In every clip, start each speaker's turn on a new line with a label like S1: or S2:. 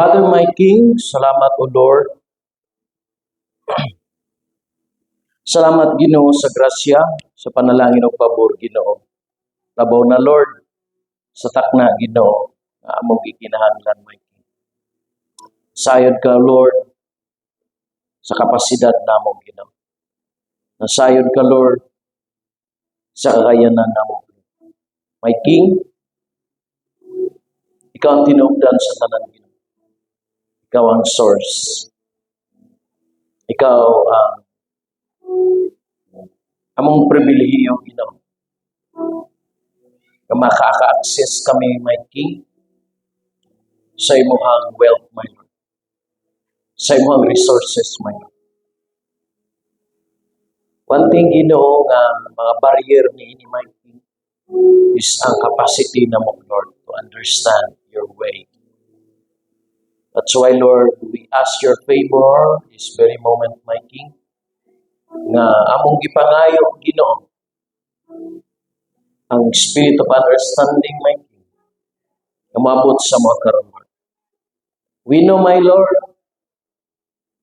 S1: Father, my King, salamat, O Lord. Salamat, Ginoo, sa grasya, sa panalangin ug pabor, Ginoo. Labaw na, Lord, sa takna, Ginoo, nga among gikinahanglan, my King. Sayod ka, Lord, sa kapasidad namo, Ginoo. Nasayod ka, Lord, sa kakayanan namo. My King, ikaw ang tinubdan sa tanan, Ginoo. Ikaw ang source. Ikaw ang among pribilehiyo, Ginoo. Nga makaka-access kami, my King, sa imuhang wealth, my Lord. Sa imuhang resources, my Lord. One thing, Ginoo, nga mga barrier ni ini, my King, is ang capacity namo, Lord, to understand your way. That's why, Lord, we ask your favor this very moment, my King, nga among gipangayo, Ginoo, ang spirit of understanding, my King, nga maabot sa mga karon, Lord. We know, my Lord,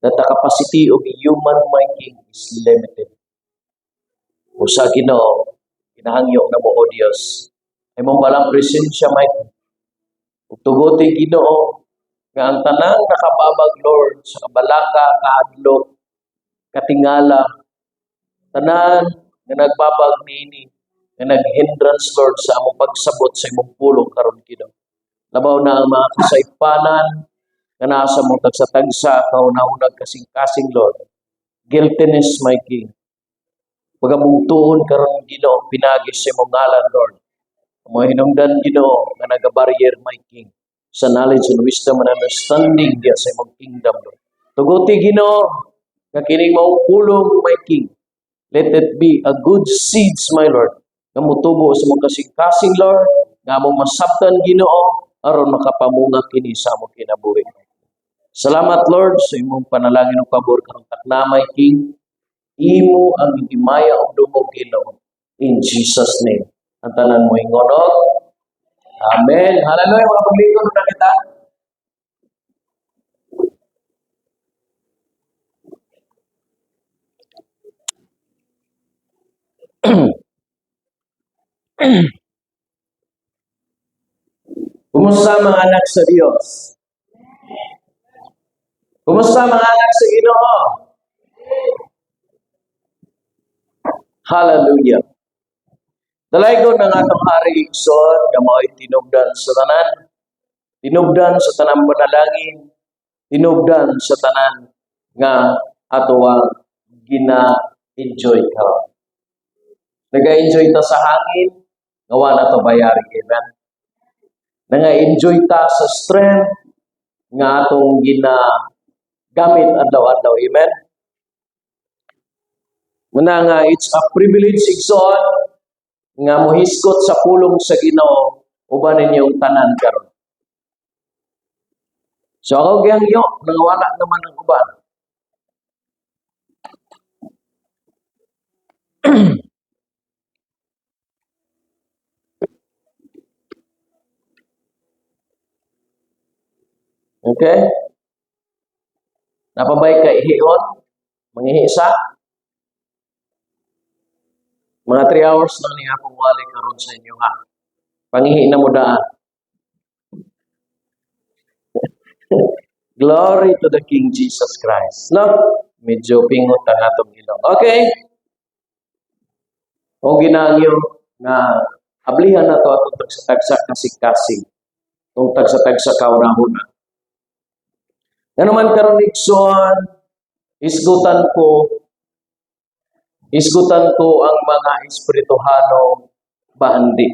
S1: that the capacity of a human, my King, is limited. Usa, Ginoo, kinahangyo namo, O Dios, ay mong balang presensya, my King. Ug tuguti, Ginoo, nga ang tanang nakababag, Lord, sa kabalaka, kahadlok, katingala, tanan nga nagbabag niini, nga nag-hindrance, Lord, sa among pagsabot sa imong pulong karon, Ginoo. Labaw na ang mga kasaypanan nga naa sa among tagsa-tagsa, kauna-unag kasing-kasing, Lord. Guiltiness, my King. Pagamugtuon karon, Ginoo, pinagi sa imong ngalan, Lord. Ang mga hinungdan, Ginoo, nga nagabarrier, my King, sa knowledge and wisdom and understanding diya sa imong kingdom, Lord. Tuguti, Ginoo, nga kining maong pulong, my King, let it be a good seeds, my Lord, nga mutubo sa among kasing-kasing, Lord, nga among masabtan, Ginoo, aron makapamunga kini sa among kinabuhi. Salamat, Lord, sa imong panalangin ug pabor karong takna, my King. Imo ang himaya ug dungog, Ginoo. In Jesus' name. Ang tanan moingon og Amen. Hallelujah. Mga paglingkod na kita. Kumusta mga anak sa Dios? Kumusta mga anak sa Ginoo? Hallelujah. Dalaygon ng atong hari igsoon nga mao'y tinubdan sa tanan, tinubdan sa tanang panalangin, tinubdan sa tanan nga atoang gina-enjoy karon. Naga-enjoy ta sa hangin, nga wala to bayari, amen. Naga-enjoy ta sa strength nga atong ginagamit adlaw-adlaw, amen. Muna nga it's a privilege, igsoon, nga mohisgot sa pulong sa Ginoo uban ninyong tanan karon. So ako gihangyo nangawala naman ang uban. Okay? Napabay ka ihion? Mangihisa? Mga 3 hours lang niya akong wali karon sa inyo ha. Pangihi na mo daan. Glory to the King Jesus Christ. No? Medyo pingot ang atong ilong. Okay? O ginangyo nga ablihan na to atong tagsa-tagsa kasing-kasing. Itong tagsa-tagsa kauna-una. Nga naman karon, igsoon, isgutan ko ang mga espirituhanong bahandi.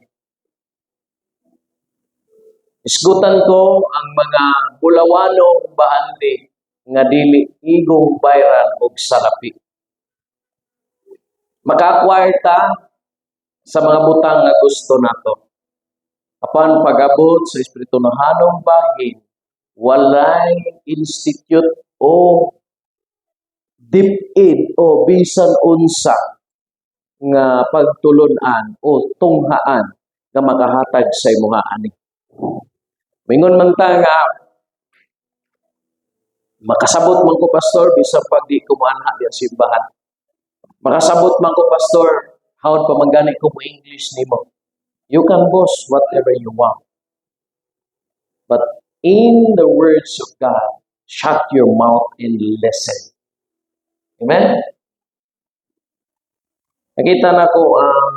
S1: Isgutan ko ang mga bulawanong bahandi nga dili igong bayran og salapi. Maka-acquire ta sa mga butang nga gusto nato. Apan pag-abot sa espirituhanong bahin, walay institute o DepEd o bisan unsa nga pagtulunan o tunghaan nga makahatag sa imuha ani. Mingon man ta nga Makasabot man ko, Pastor, bisan pag di ko moanha diha simbahan. Makasabot man ko, Pastor, hawod pa man gani ko mo English nimo. You can boast whatever you want. But in the words of God, shut your mouth and listen. Amen? Nakita na ko ang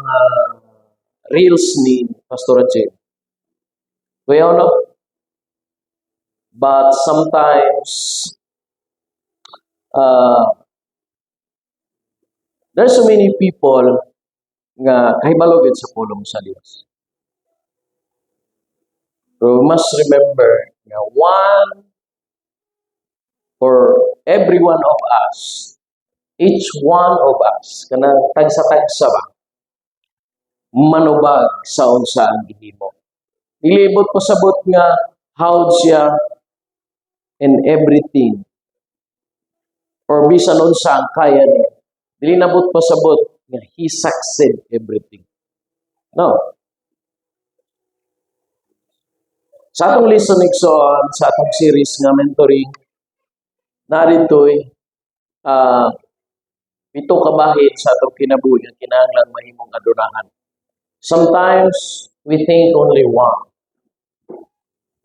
S1: reels ni Pastor Jim. Kuya, no? But sometimes, there's so many people nga kahibalo gyud sa pulong sa Dios. But we must remember nga one for every one of us, each one of us, kanang tagsa-tagsa ba, manubag sa unsa ang gihimo. Dili buot pasabot nga hawod siya in everything or bisan unsa ang kaya niya. Dili na buot pasabot nga he succeed everything. No. Sa atong lesson, igsoon, sa atong series nga mentoring, naa dito'y pito ka bahin sa atong kinabuhi nga kinahanglan mahimong adunahan. Sometimes we think only one,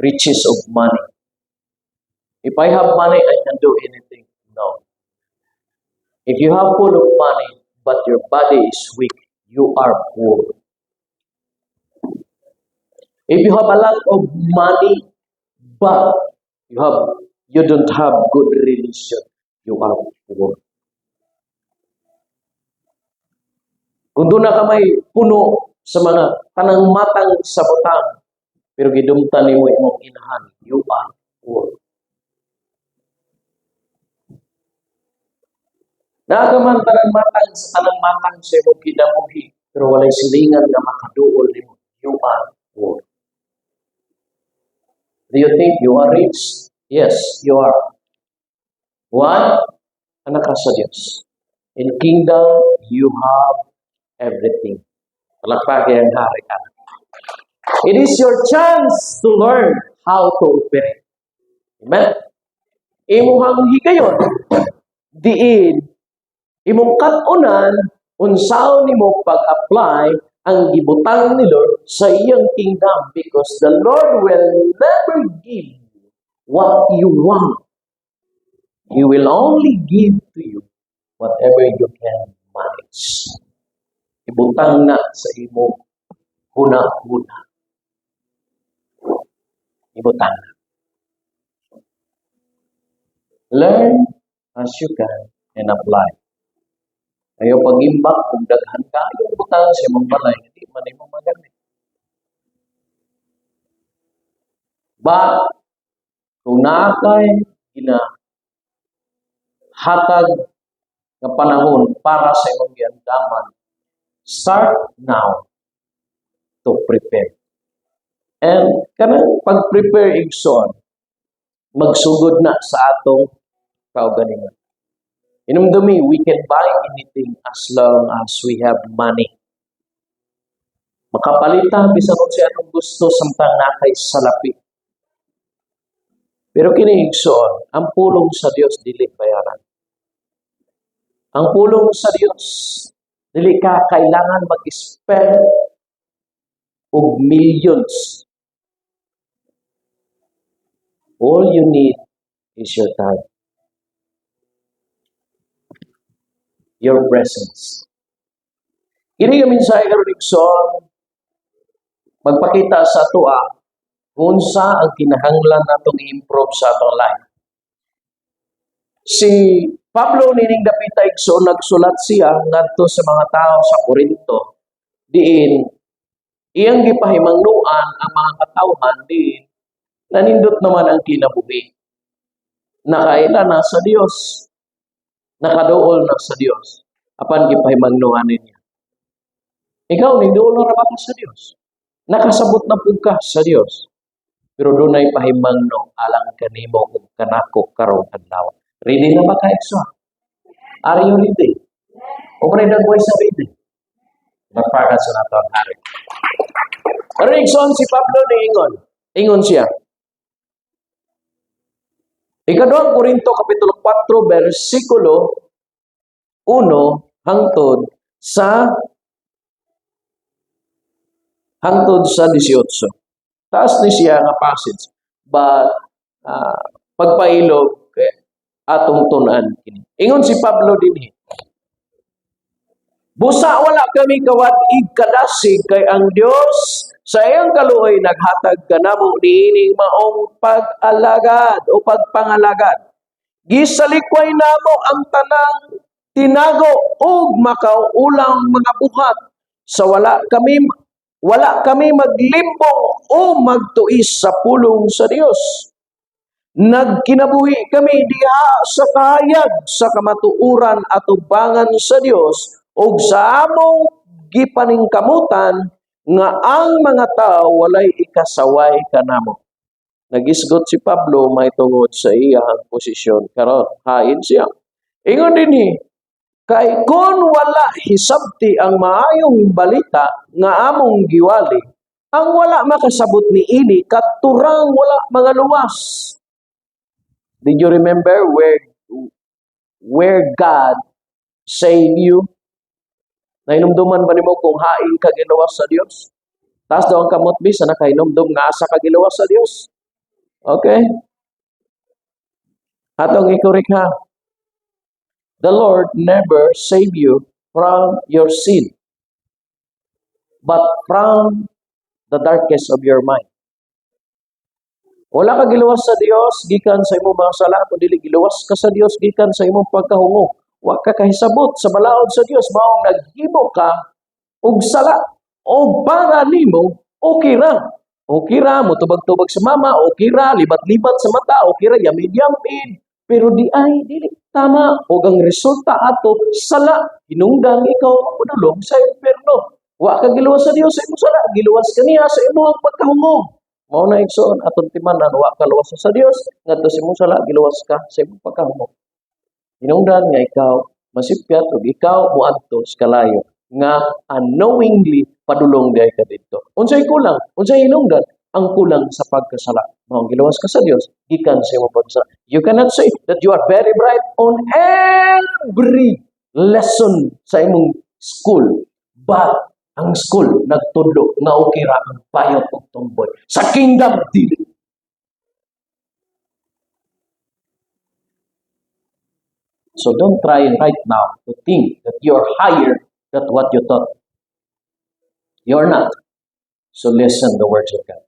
S1: riches of money. If I have money, I can do anything. No. If you have full of money, but your body is weak, you are poor. If you have a lot of money, but you don't have good relation, you are poor. Kung duna ka may puno sa mga tanang matang sa butang, pero gidumtan nimo imong inahan, you are poor. Naa ka man tanang matang sa tanang matang sa imong kinabuhi, pero walay silingan nga makaduol nimo, you are poor. Do you think you are rich? Yes, you are. Why? Anak ka sa Diyos. In kingdom, you have everything. Palakpaki ang hari ka. It is your chance to learn how to operate. Amen? Imuhang higayon, diin, imong kat-unan, unsaon nimo pag-apply ang gibutang ni Lord sa iyang kingdom, because the Lord will never give you what you want. He will only give to you whatever you can manage. Ibutang na sa imong huna-huna. Ibutang na. Learn as you can and apply. Ayaw pag-imbak kung daghan ka, ayaw butang sa imong balay, hindi man imo magamit. But kung naa kay ginahatag nga panahon para sa imong giandaman, start now to prepare. And kanang pag-prepare, igsoon, magsugod na sa atong kaugalingon. Inumdumi, we can buy anything as long as we have money. Makapalita bisan unsa atong gusto samtang naa kay salapi. Pero kini, igsoon, ang pulong sa Dios dili bayaran. Ang pulong sa Dios, dili ka kailangan mag-spend og millions. All you need is your time. Your presence. Kini nga mensahe karon, igsoon, magpakita sa atoa kung unsa ang kinahanglan natong i-improve sa atong life. Si Pablo nining dapita, igsoon, nagsulat siya ngadto sa mga tao sa Corinto diin iyang gipahimangnuan ang mga katawhan diin nanindot naman ang kinabuhi. Nakaila na sa Dios. Nakaduol na sa Dios. Apan gipahimangnuan niya. Ikaw, niduol na ba ka sa Dios? Nakasabot na pud ka sa Dios. Pero dunay pahimangno alang kanimo ug kanako karong adlaw. Ready na ba ka, igsoon? Are you ready? O pa dagway sa ready? Nagpakat sa nato ang hari. Pero igsoon, si Pablo niingon. Ingon siya. Ikaduhang Korinto, Kapitulo 4, versikulo 1 hangtod sa 18. Taas ni siya nga passage. But pagpailog kay atong tun-an kini. Ingon si Pablo dinhi: "Busa wala kami kawad-ig kadasig kay ang Dios sa iyang kaluoy naghatag kanamo niining maong pag-alagad o pagpangalagad. Gisalikway namo ang tanang tinago ug makaulang mga buhat sa wala kami maglimbong o magtuis sa pulong sa Dios. Nagkinabuhi kami diha sa kahayag sa kamatuoran atubangan sa Dios ug sa among gipaningkamutan nga ang mga tao walay ikasaway kanamo." Nagisgot si Pablo may tungod sa iyang posisyon karon. Hain siya. Ingon dinhi, "Kay kung wala hisabti ang maayong balita nga among giwali, ang wala makasabot ni ini katurang wala mga luwas." Did you remember where God saved you? Nahinumduman ba nimo kung hain ka giluwas sa Dios? Taas daw ang kamot bisa nakahinumdum nga asa ka giluwas sa Dios. Okay? Atong i-correct ha. The Lord never save you from your sin, but from the darkest of your mind. Wala ka giluwas sa Dios gikan sa imong mga sala, kundi giluwas ka sa Dios gikan sa imong pagkahungo. Wa ka kahisabot sa balaod sa Dios, maong naghimo ka og sala o para nimo okay ra. Okay ra motubag-tubag sa mama, okay ra libat-libat sa mata, okay ra yamid-yamid. Pero di ay dili tama og ang resulta ato sala, hinungdan ikaw padulong sa impierno. Wa ka giluwas sa Dios sa imong sala, giluwas ka niya sa imong pagkahungog. Mao na, igsoon, atong timanan, wa ka luwas sa Dios ngadto sa imong sala, giluwas ka sa imong pagkahungog. Hinungdan nga ikaw masipyat ug ikaw moadto sa kalayo nga unknowingly padulong diay ka didto. Unsay kulang? Unsay hinungdan? Ang kulang sa pagkasala. Mao giluwas ka sa Dios gikan sa imong pagkasala. You cannot say that you are very bright on every lesson sa imong school. But ang school nagtudlo nga okay ra ang bayot og tomboy. Sa kingdom, dili. So don't try right now to think that you're higher than what you thought. You're not. So listen the words of God.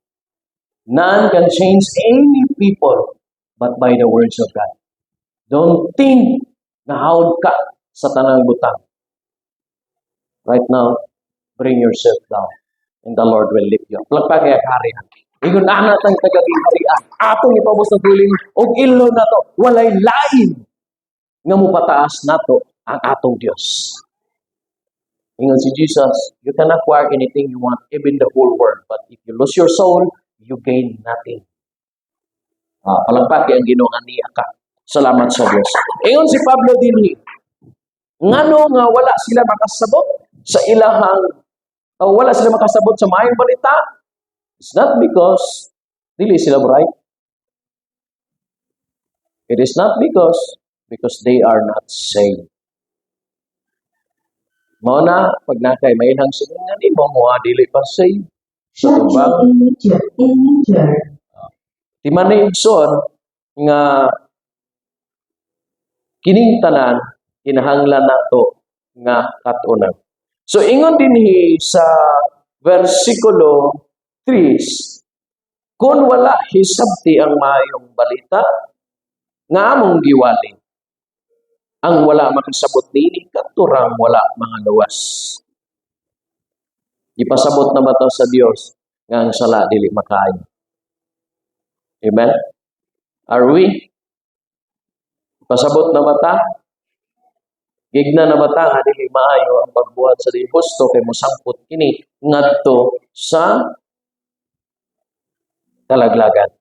S1: None can change any people but by the words of God. Don't think na hawd ka sa tanang butang. Right now, bring yourself down and the Lord will lift you up. Palakpaki ang harian. Ingon ana tang tagagiharian. Atong ipaubos ng tuling og ilo nato. Walay lain nga mopataas nato ang atong Dios. Ingon si Jesus, "You can acquire anything you want, even the whole world. But if you lose your soul, you gain nothing." Palakpaki ang Ginoo nga niya ka. Salamat sa Dios. Ingon si Pablo dinhi, ngano nga wala sila makasabot sa ilahang o wala sila makasabot sa maayong balita? It's not because dili sila bright. It is not because they are not saved. Mao na pag nakay mailhang silingan nimo mo dili pa saved. Sa tubag,
S2: Angel.
S1: Di man na, igsoon, nga kining tanan kinahanglan nato nga katunan. So ingon dinhi sa versikulo 3, "Kung wala hisabti ang maayong balita nga among giwali, ang wala makasabot niini katurang wala mga luwas." Ipasabot na ba to sa Dios nga ang sala dili makaayo? Amen? Are we? Pasabot na ba ta? Gigna na ba ta nga dili maayo ang pagbuhat sa dili husto kay mosangpot kini ngadto sa kalaglagan?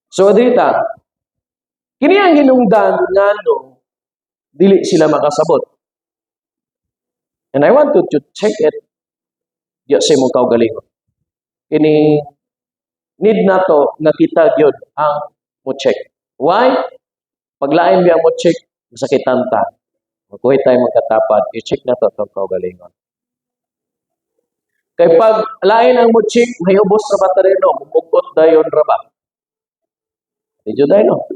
S1: So dita, kini ang hinungdan ngano dili sila makasabot. And I want to check it diya sa imong kaugalingon. Kini need nato nga kita gyud ang mo check. Why? Paglain biya mo check, masakitan ta. Magkuhay tayo magkatapad, i-check nato atong kaugalingon. Kay pag lain ang mo check, may ubos ra ba ta no? Mumugot dayon ra ba? Did you no?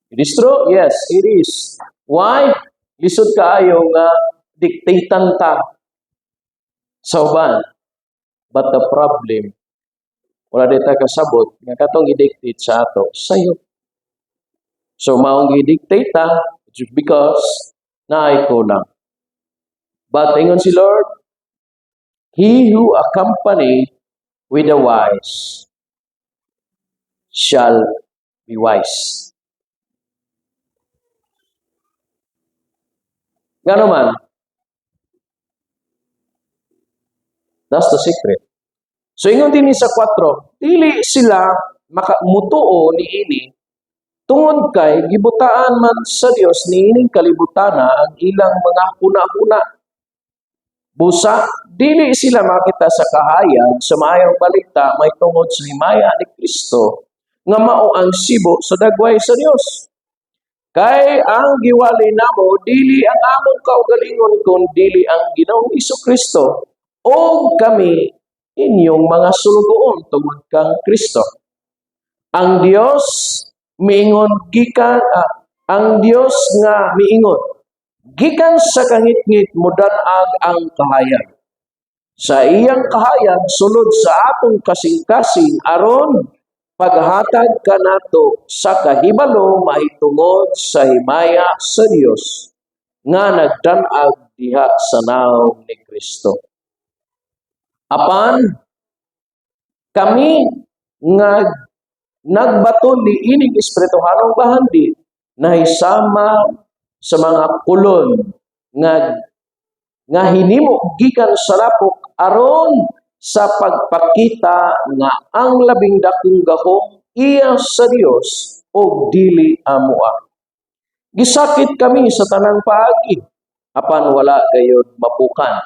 S1: It is true? Yes, it is. Why? Lisod kaayo nga dictatean ta sa uban. But the problem, wala di ta kasabot nga katong i-dictate sa ato, sayo. So maong i-dictate ta, it's because naay kulang. But ingon si Lord, "He who accompany with the wise shall be wise." Ngano man, that's the secret. So ingon din sa 4, dili sila maka mutuo niini tungod kay gibutaan man sa Dios niining kalibutana ang ilang mga huna-huna. Busa, dili sila makita sa kahayag sa maayong balita may tungod sa himaya ni Kristo nga mao ang sibo sa dagway sa Dios. Kay ang giwali namo dili ang among kaugalingon kun dili ang Ginoong Kristo o kami inyong mga sulugoon tungod kang Kristo. Ang Dios miingon gikan ang Dios nga miingon gikan sa kangitngit mudan-ag ang kahayag. Sa iyang kahayag sulod sa atong kasing-kasing aron paghatag kanato sa kahibalo mahitungod sa himaya sa Dios nga nagdan-ag diha sa nawong ni Kristo. Apan kami nga nagbaton ni ining espirituhanong bahandi nahisama sa mga kolon nga hinimo gikan sa lapok aron sa pagpakita nga ang labing dakong gahom iya sa Dios ug dili amoa. Gisakit kami sa tanang paagi apan wala gayod mapukan.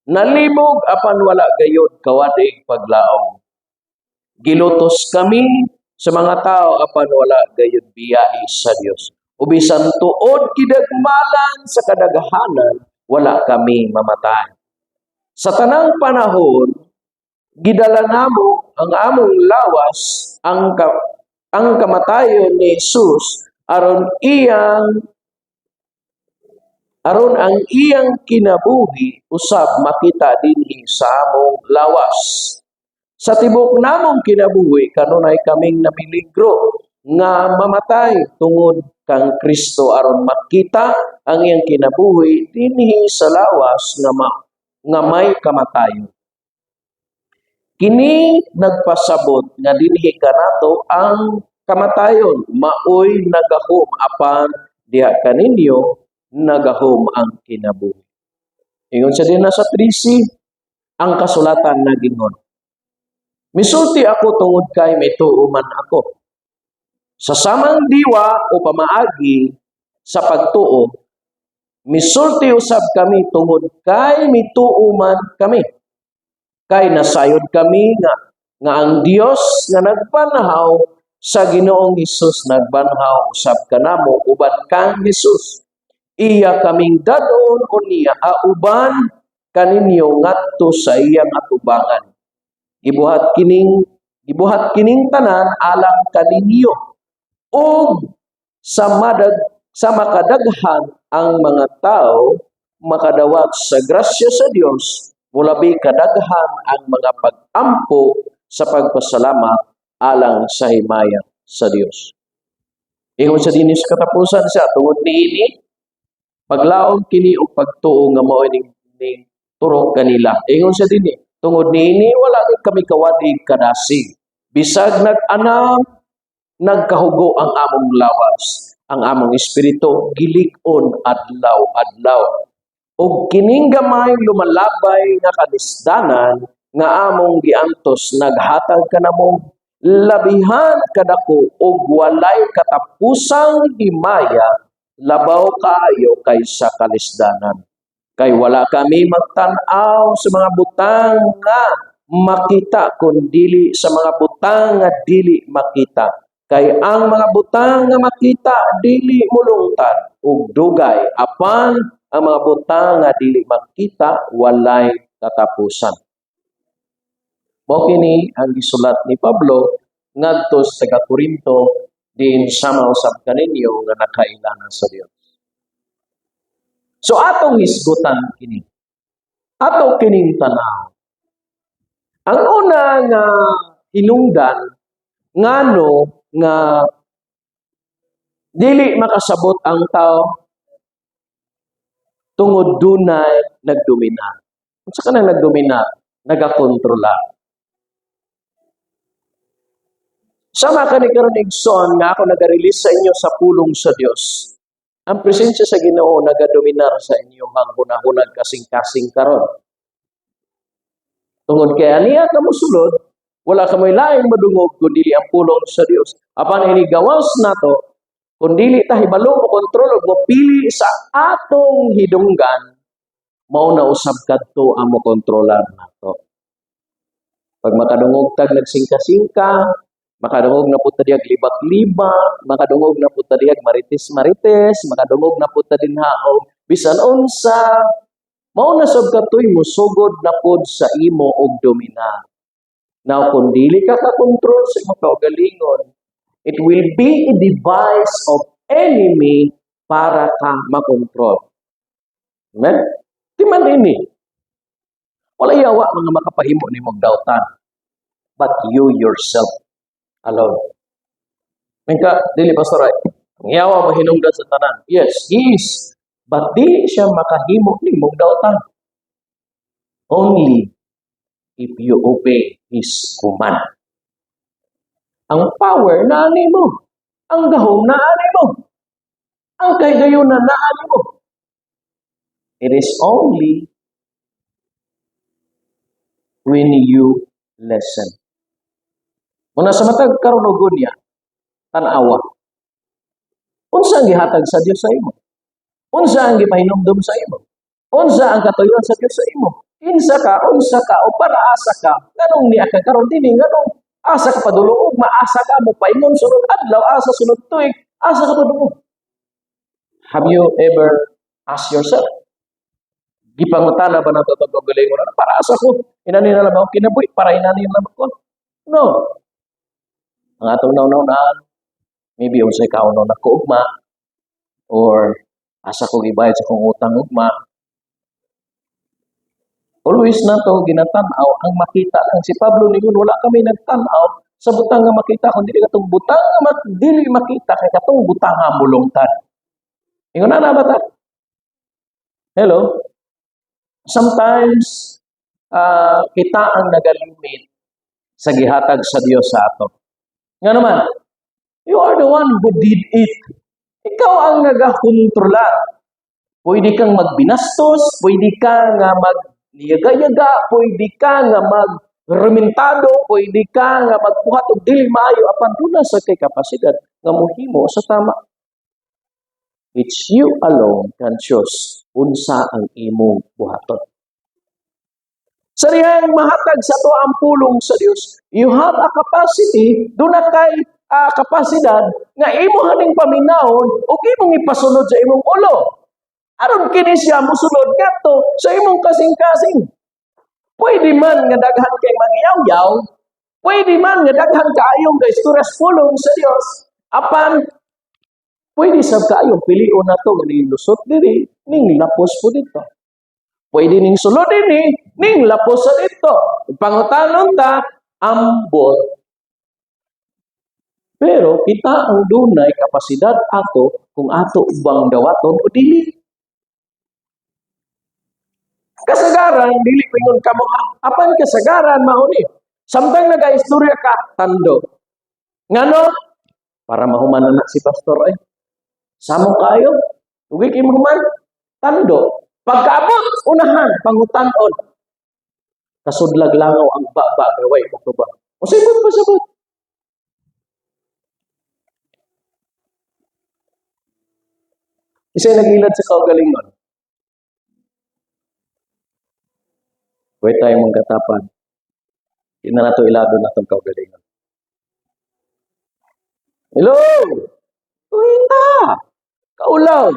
S1: Nalibog apan wala gayod kawadig paglaom. Gilutos kami sa mga tao apan wala gayod biyai sa Dios. O bisan tuod gidagmalan sa kadaghanan, wala kami mamatay. Sa tanang panahon, gidala namo ang among lawas ang kamatayon ni Jesus aron ang iyang kinabuhi usab makita dinhi sa among lawas. Sa tibok namong kinabuhi kanunay kaming namiligro nga mamatay tungod kang Kristo aron makita ang iyang kinabuhi dinhi sa lawas nga may kamatayon. Kini nagpasabot nga dinhi kanato ang kamatayon maoy nagahom, apan diha kaninyo nagahom ang kinabuhi. Ingon sa din sa 3, ang kasulatan nagingon, "Misulti ako tungod kay mituo man ako." Sa samang diwa o pamaagi sa pagtuo, misulti usab kami tungod kay mituo man kami. Kay nasayod kami nga ang Dios nga nagbanhaw sa Ginoong Hesus nagbanhaw usab kanamo uban kang Hesus. Iya kaming dad-on unya uban kaninyo ngadto sa iyang atubangan. Gibuhat kining tanan alang kaninyo ug sa makadaghan ang mga tao makadawat sa grasya sa Dios, mulabi kadaghan ang mga pag-ampo sa pagpasalamat alang sa himaya sa Dios. Ingon sa dinis katapusan siya, tungod niini paglaom kini og pagtuo nga mao ning turok kanila. Ingon siya dinhi, tungod niini wala gid kami kawadig kadasig. Bisag nag-anam, nagkahugo ang among lawas, ang among espiritu gilig-on adlaw-adlaw. Ug kining gamay lumalabay nga kalisdanan nga among giantos naghatag kanamo labihan kadako og walay katapusang himaya labaw kaayo kaysa kalisdanan. Kay wala kami magtan-aw sa mga butang nga makita kun dili sa mga butang nga dili makita. Kay ang mga butang nga makita dili mulungtad ug dugay, apan ang mga butang nga dili makita walay katapusan. Mao kini ang gisulat ni Pablo ngadto sa taga Corinto, diin sama usab kaninyo nga nakaila na sa Dios. So atong hisgutan kini. Ato kining tanaw. Ang una nga hinungdan ngano nga dili makasabot ang tao, tungod dunay nagdominar. Unsa ka nang nagdominar? Nagakontrolar. Sama kani karon, igsoon, nga ako naga-release sa inyo sa pulong sa Dios. Ang presensya sa Ginoo nagadominar sa inyong hunahunag kasing-kasing karon. Tungod kay aniya ka mosulod, wala ka mo'y laing madungog kun dili ang pulong sa Dios. Apan ini gawas nato, kung dili ta hibalo mo kontrol ug mopili sa atong hidunggan, mao na usab kadto ang mo kontrolar nato. Pag makadungog tag nagsingka-singka, makadungog na pud ta dihag libak-libak, makadungog na pud ta dihag marites-marites, makadungog na pud ta dinha og bisan unsa, mao na sab kadto'y musugod na pud sa imo og dominar. Now, kung dili ka ka-control sa imong kaugalingon, it will be a device of enemy para ka makontrol. Amen? Di man ini. Wala yawa mga makapahimo ni mong dautan. But you yourself alone. Mingka, dili, Pastor, ay ang yawa mahinungdan sa tanan. Yes, he is. But dili siya makahimo ni mong dautan. Only if you obey His command. Ang power naa nimo. Ang gahom naa nimo. Ang kahigayunan naa nimo. It is only when you listen. Muna sa matag karon og unya, tan-awa. Unsa ang gihatag sa Dios sa imo? Unsa ang gipahinumdom sa imo? Unsa ang katuyon sa Dios sa imo? Kinsa ka, unsa ka, o para asa ka? Nganong niya ka karon dinhi? Nganong asa ka padulong? Maasa ka mo paingon sunod adlaw, asa sunod tuig, asa ka padulong? Have you ever asked yourself? Gipangutana ba nato itong kaugalingon? Para asa ko? Inani na lang ako kinabuhi? Para inani na lang ako? No. Ang atong nauna-unaan, maybe unsay kaunon nako ugma, or asa ko gibayad sa kong utang ugma. Always nato ginatan-aw ang makita lang. Si Pablo ningon, wala kami nagtan-aw sa butang nga makita kun dili katong butang nga dili makita, kay katong butang nga mulungtad. Ingon na ba ta? Hello? Sometimes kita ang nagalimit sa gihatag sa Dios sa ato. Nga naman, you are the one who did it. Ikaw ang nagakontrolar. Pwede kang magbinastos, pwede ka nga magniyaga-yaga, pwede ka nga magrumentado, pwede ka nga magbuhat og dili maayo, apan duna sa kay kapasidad nga mohimo sa tama. It's you alone can choose unsa ang imong buhaton. Sa dihang mahatag sa ato ang pulong sa Dios, you have a capacity, duna kay kapasidad nga imo haning paminawon o imong ipasunod sa imong ulo. Aron kini siya musulod ngadto sa imong kasing-kasing. Pwede man nga daghan kay magyaw-yaw, pwede man nga daghan kaayong kay istorya pulong sa Dios. Apan pwede sab kaayong pilion nato nga ning lusot diri, ning lapos po dito. Pwede ning sulod dinhi, ning lapos sa dito. Pangutanon ta, ambot. Pero kita ang dunay kapasidad ato kung ato bang dawaton o dili. Kasagaran, dili pingon kamo ha. Apan kasagaran mao ni. Samtang nagaistorya ka, tando. Ngano? Para mahuman na na si pastor ay. Samo kayo. Ugi kay mahuman. Tando. Pagkaabot, unahan, pangutanon. Kasudlag langaw ang baba, gaway ba? O sabot pa sabot. Isa nagilad sa kaugalingon. Pwede tayo mong katapan. Di na nato ilado na itong kaugalingon. Hello? Tuwita. Kaulaw.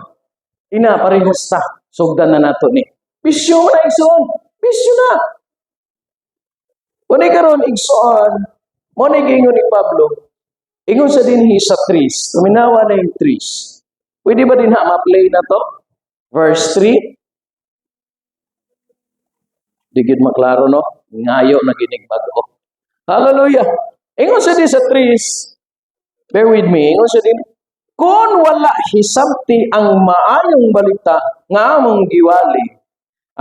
S1: Ina, parehas ta. Sugdan na nato ni. Bisyo na, igsoon. Bisyo na. Kung karon, igsoon, mo ni giingon ni Pablo, ingon sa dinhi sa tris, tuminawa na yung tris. Pwede ba din ha ma-play na to? Verse 3. Di gid maklaro, no? Ngayo na ginig bago. Hallelujah. Ingon sa din sa tris, bear with me, ingon sa din, kung wala hisabti ang maayong balita nga among giwali,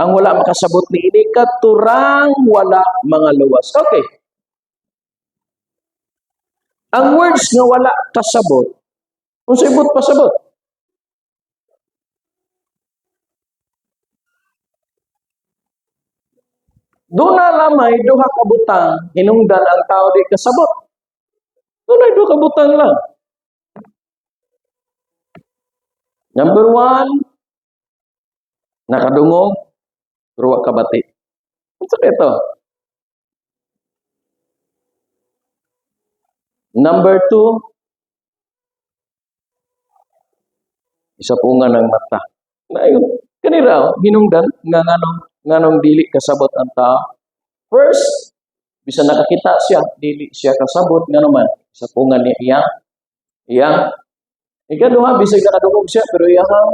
S1: ang wala makasabot ni ini katurang wala mga luwas. Okay. Ang words nga wala kasabot, unsay buot pasabot? Duna lamay duha ka butang hinungdan ang tao di kasabot. Dunay duha ka butang lang. Number one, nakadungog, pero wa kabati. Unsa kay ito? Number two, isapungan ng mata. Na yun, kanira, hinungdan, nga nganong dili kasabot ang tao. First, bisan nakakita siya, dili siya kasabot, nga naman, isapungan niya iyang, ikaduha, bisag nakadungog siya, pero iyang,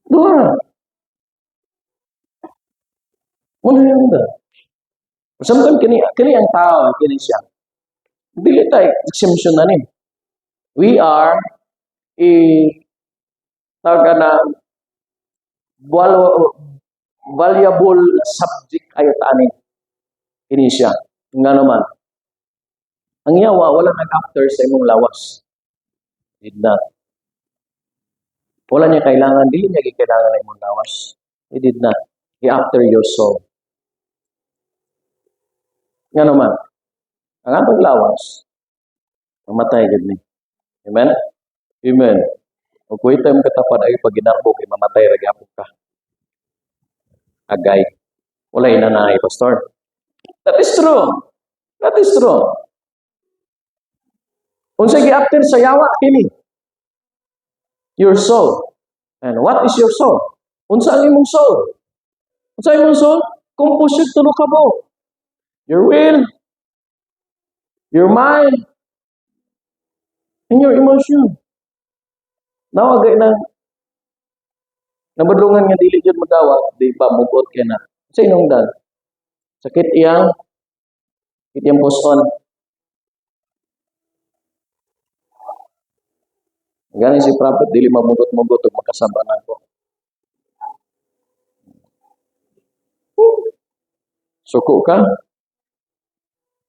S1: duha. Wala yung ba? Sometimes, kini ang tao, kini siya. Dili tayo, exemption na ni. We are a, tawag na, valuable subject ayo tani. Kini siya. Nga naman, ang yawa, wala nag-after sa imong lawas. Did not. Wala niya kailangan, dili niya kailangan ng imong lawas. He did not. He after your soul. Nga naman, ang atong lawas, mamatay gid ni. Amen? Amen. O kung ito yung katapad ay pag ginarbo kay mamatay ra gyapon ka. Agay. Wala inanay, pastor. That is true. That is true. Unsay gi-after sa yawa kini? Your soul. And what is your soul? Unsa ang imong soul? Unsa imong soul? Composite tulo ka mo. Your will, your mind, and your emotion. Nawagay na nabadlungan nga dili jud magawa, di ba mugot kay na. Sa inong dan? Sakit iyang puson. Gani si prophet dili mamugot-mugot ug makasaba nako. Suko ka?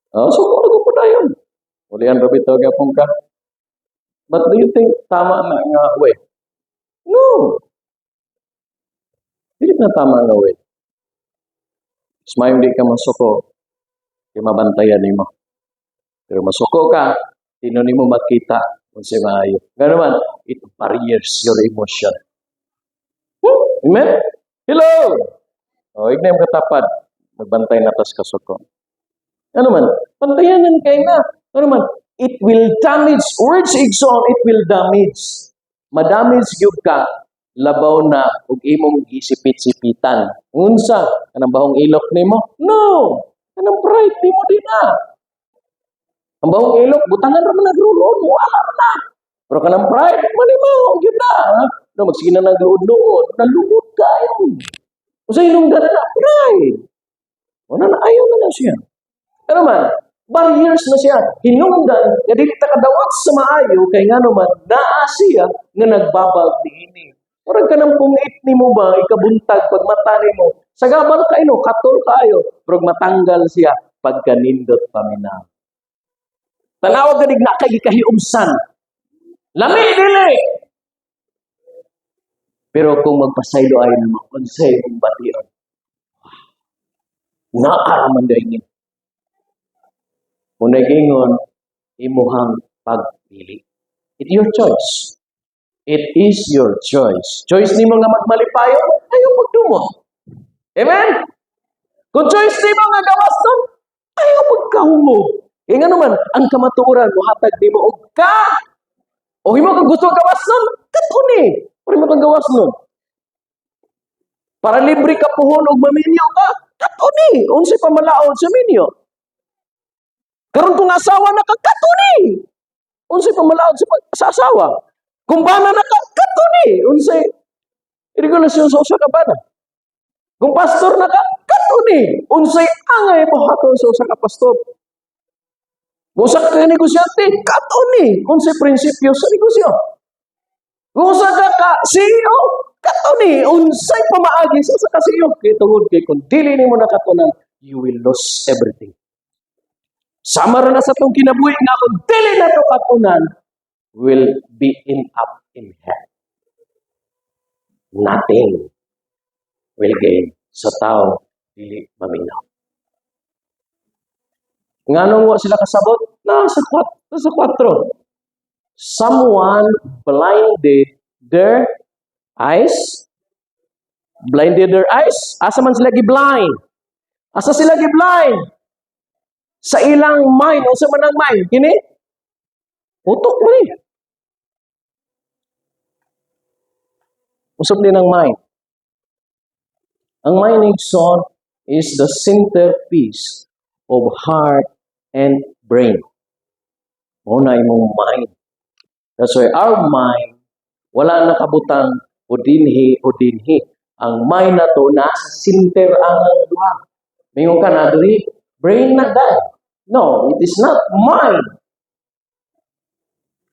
S1: Oh, suko na ko dayon. Ulian ra bitaw gyapon ka. But do you think tama na nga way? No. Dili na tama nga way. Mas mayong di ka masuko, kay mabantayan nimo. Pero masuko ka, di na nimo makita kung sa maayo. Gano'n man, it barriers your emotion. Amen? Hello! O, ignay mo katapad, magbantay na tas kasuko. Ano man, bantayanan kay na. Ano man, it will damage, words igsoon, it will damage. Madamage gyud ka, labaw na ug imong gisipit-sipitan. Unsa? Kanang bahong ilok nimo? No! Kanang pride nimo din na. Ang bahong ilok, butangan ra man nagruloon, wala na. Pero kanang pride, manimaw, gyud na. Ha? No, magsige na nagluod-luod, nalugod kayo. Unsa hinungdan na pride? Wala na, ayaw na na siya. Ano man, barriers na siya. Hinungdan, nga dili ta kadawat sa maayo, kay nga naman, naa siya nga nagbabag niini. Murag ka ng pungit nimo ba, ikabuntag pag mata nimo. Sagabal kayo, katol kayo, pero matanggal siya pagkanindot paminaw. Tanawa ganig na kay gikahiumsan. Lami dili. Pero kung magpasaylo ay naman, unsay imong bation. Naaraman daingin. Kung nagingon, imuhang pagpili. It's your choice. It is your choice. Choice nimo nga magmalipayon, ayaw magdumo. Amen? Kung choice nimo nga gawas nun, ayaw magkahumog. Kaya nga naman, ang kamatuoran mohatag nimo og ka. O himo kang gusto gawas nun, katuni. Pero himo kang gawas nun. Para libre ka puhon og maminyo ka, katuni. Unsay pamalaod sa minyo? Karon kung asawa na ka, katuni. Unsay pamalaod sa asawa? Kung bana na ka, katuni. Unsay regulasyon sa usa ka bana? Kung pastor na ka, katuni. Unsay angay buhaton sa usa ka pastor? Kung usa ka negosyante, katuni. Unsay prinsipyo sa negosyo? Kung usa ka ka CEO, katuni. Unsay pamaagi sa usa ka CEO? Kay tungod kay kung dili nimo nakatunan, you will lose everything. Sama ra na sa atong kinabuhi nga kung dili nato katunan, will be in up in hell. Nothing will gain sa tao dili maminaw. Nganong wa sila kasabot? Nasa kwatro. Someone blinded their eyes. Blinded their eyes. Asa man sila gi-blind? Asa sila gi-blind? Sa ilang mind. Unsa man ang mind? Kini? Utok mo ni. Usap din ang mind. Ang mind, igsoon, is the centerpiece of heart and brain. Mao na imong mind. That's why our mind, wala nakabutang o dinhi o dinhi. Ang mind na to, nasa center ang duha. Mingon ka na diri, brain na dai. No, it is not mind.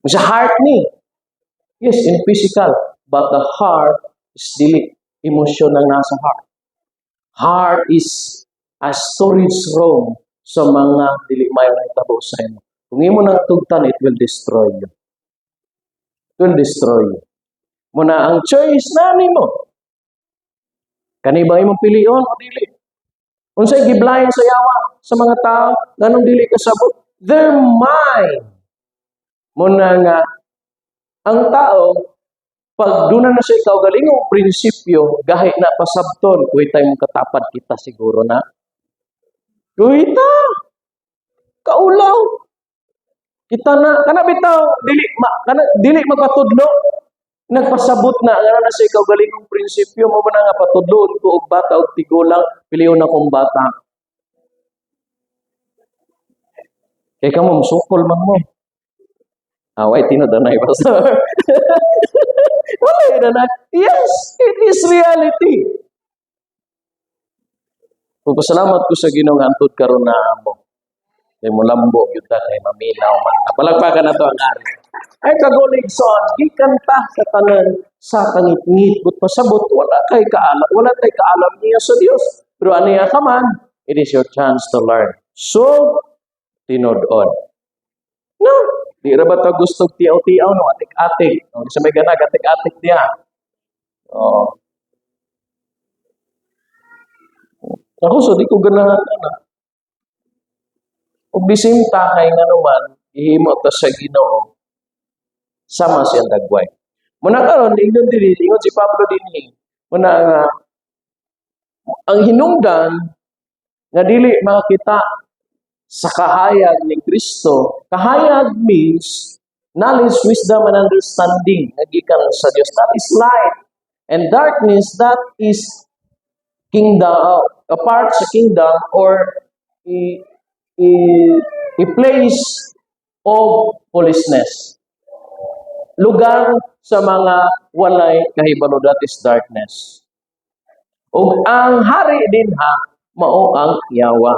S1: Sa heart ni. Yes, in physical, but the heart is dili emosyon ang nasa heart. Heart is a storage room sa mga dili mayo nahitabo sa imo. Kung imo nang tugtan, it will destroy you. It will destroy you. Muna ang choice na nimo. Kani ba imong pilion o dili? Unsay giblind sa yawa sa mga tao nganong dili kasabot? Their mind. Muna nga ang tao pag doon na siya kaugalingong prinsipyo, gahi na pasabton, kuy tayo mong katapad kita siguro na. Kuy ta! Kaulaw! Kita na, kana bitaw, dili, ma, kana, dili magpatudlo. Nagpasabot na, nga na siya kaugalingong prinsipyo, mo ba na nga patudloon ko og bata og tigulang, piliyon akong bata. Kay kamo, musukol man mo. Ah, why tinud na, pastor? Wala na. Yes, it is reality. Pagpasalamat ko sa Ginoo nga antud karon na mo. Kay mo lambo gyud ta kay maminaw man. Palakpakan nato ang ari. Ay kaguligson, gikan ta sa tanan sa kangitngit but pasabot wala kay kaalam, wala tay kaalam niya sa Dios. Pero aniya ka man, it is your chance to learn. So, tinud-on. No, di ra ba ta gusto tiaw-tiaw no atik-atik. No, sa may ganag atik-atik diha. Oh. Ako so di ko ganahan ana. Ug bisin ta kay ngano man gihimo ta sa Ginoo sama siyang dagway. Muna karon ingon diri, ingon si Pablo dinhi. Muna nga ang hinungdan nga dili makita sa kahayag ni Kristo. Kahayag means knowledge, wisdom, and understanding nga gikan sa Dios. That is light. And darkness, that is kingdom, a part sa kingdom or a place of foolishness. Lugar sa mga walay kahibalo, that is darkness. Ug ang hari dinha mao ang yawa.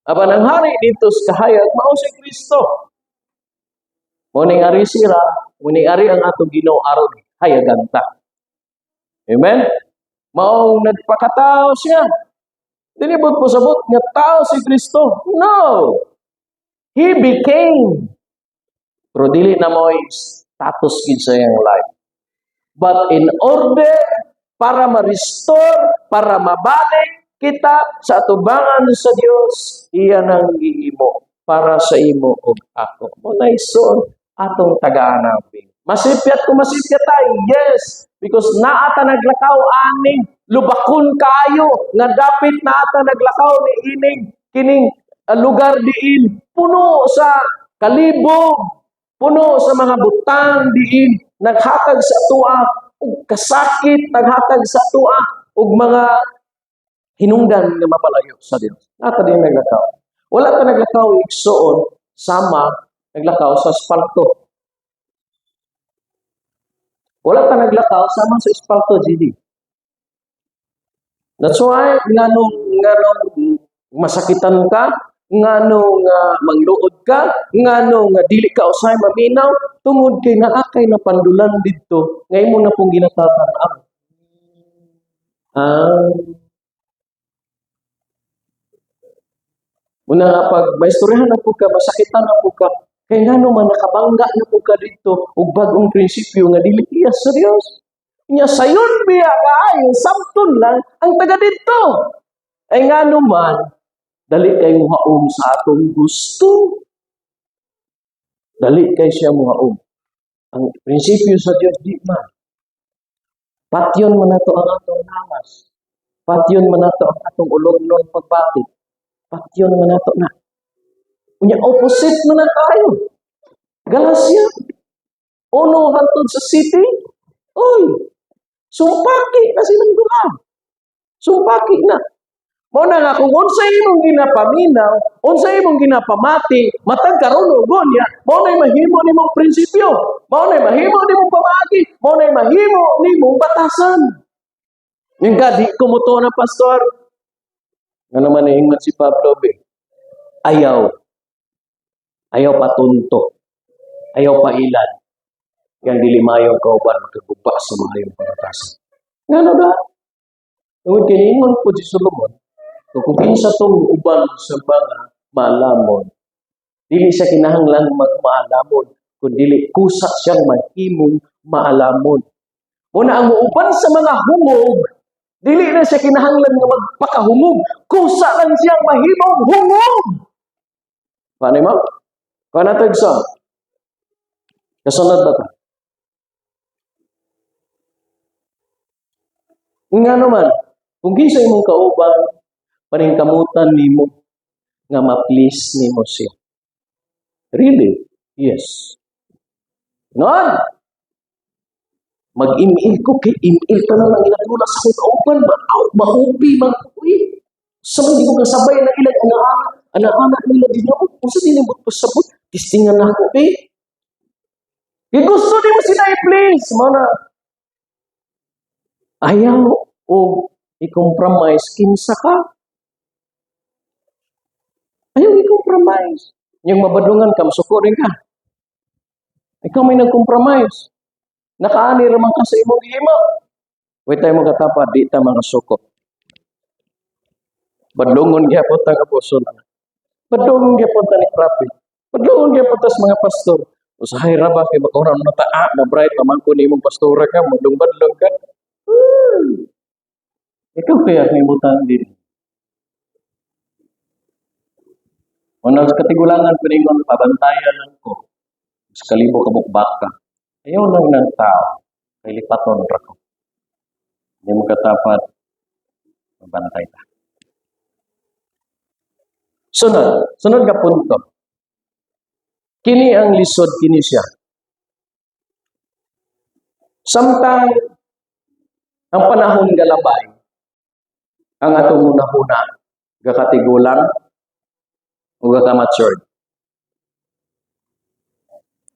S1: Apan ang hari dito sa kahayag mao si Kristo. Mo ning ari sira, mo ning ari ang atong Ginoo aron hayagan ta. Amen? Maong nagpakatao siya. Dinibot po sabot nga tao si Kristo. No! He became. Pero dili na mo status gid sa iyang life. But in order para ma-restore, para mabalik kita sa atubangan sa Dios, iya nang gihimo para sa imo ug ako. Mo na igsoon atong tagaan-aping. Masipyat ko masipyat tayo. Yes, because naata naglakaw aning lubakon kaayo nga dapit naata naglakaw ni ining kining Lugar diin puno sa kalibog, puno sa mga butang diin naghatag sa atoa og kasakit, naghatag sa atoa og mga hinungdan nga mapalayo sa Dios. Nata din naglakaw. Wala ta naglakaw, igsuon, sama naglakaw sa espalto. Wala ta naglakaw sama sa espalto, GD. That's why nganong masakitan ka, ngano nga mangluod ka, ngano nga dili ka usahay maminaw, tungod kay naa kay napandulan didto nga imo na pong ginatatan-aw. Ah, muna nga pag maistoryahan na po ka, masakitan na po ka, kay ngano man nakabangga na po ka dito og bag-ong prinsipyo nga dili iya sa Dios. Nya sayon biya kaayo, sabton lang ang taga didto. Ay ngano man dali kay muhaom sa atong gusto. Dali kay siya muhaom. Ang prinsipyo sa Dios di man. Patyon man nato ang atong lawas. Patyon man nato ang atong ulognon pagbati. Patyon man nato na. Unya opposite man na tayo. Galacia. Uno hantod sa city. Oy, sumpaki na silang duha. Sumpaki na. Mao na nga kung unsa imong ginapaminaw, unsa imong ginapamati, matag karon ug unya, mao na mahimo nimong prinsipyo, mao na mahimo nimong pamaagi, mao na mahimo nimong batasan. Yung ka, di ko mo na, pastor. Nga naman ingon si Pablo, be, ayaw. Ayaw patunto. Ayaw pailad. Yang dili mayong kauban makaguba sa maayong pangatasan. Nga na ba? Tungod kay ingon po si Solomon, kung kinsa tong uban sa mga maalamon, dili siya kinahanglan magmaalamon, kun dili kusa siyang mahimong maalamon. Muna ang uban sa mga hungog, dili na siya kinahanglan nga magpakahungog, kusa lang siyang mahimong hungog. Paano mo? Paano ito, igsoon? Kasunod na ito. Nga naman, kung kinsa imong kauban, paningkamutan nimo nga ma-please nimo siya. Really? Yes. Noon, mag-email ko, kay email ka na lang ginatula sa akong kauban, maupi, mag-uwi. Sa mga hindi ko kasabay na ilang anak-anak, anak-anak nila din ako, kung sa dinibot ko sabot, tistingan na ako, eh. Kaya gusto di mo sila i-please, mana. Ayaw o i-compromise, kinsa ka. Ayaw i-compromise. Yung mabadlungan ka, masuko rin ka. Ikaw may nag-compromise. Nakaani raman ka sa imong gihimo. Wait tayo mga katapa, di ta mga suko. Badlungon gyapon ta nga apostol. Badlungon gyapon ta ni prophet. Badlungon gyapon ta sa mga pastor. Usahay ra ba kay baka na ta ah, na bright naman ko nimong pastora ka, madlong-badlong ka. Ikaw kaya himutan din. Unang sa katigulangan piningon pabantayan lang ko. Mas kalibo ka bukbaka. Ayaw lang ng tao. Kay lipaton ra ko. Hindi mo katapat mabantay ta. Sunod, sunod nga punto. Kini ang lisod kini siya. Samtang ang panahon galabay, ang atong hunahuna gakatigulang o gaka-matured.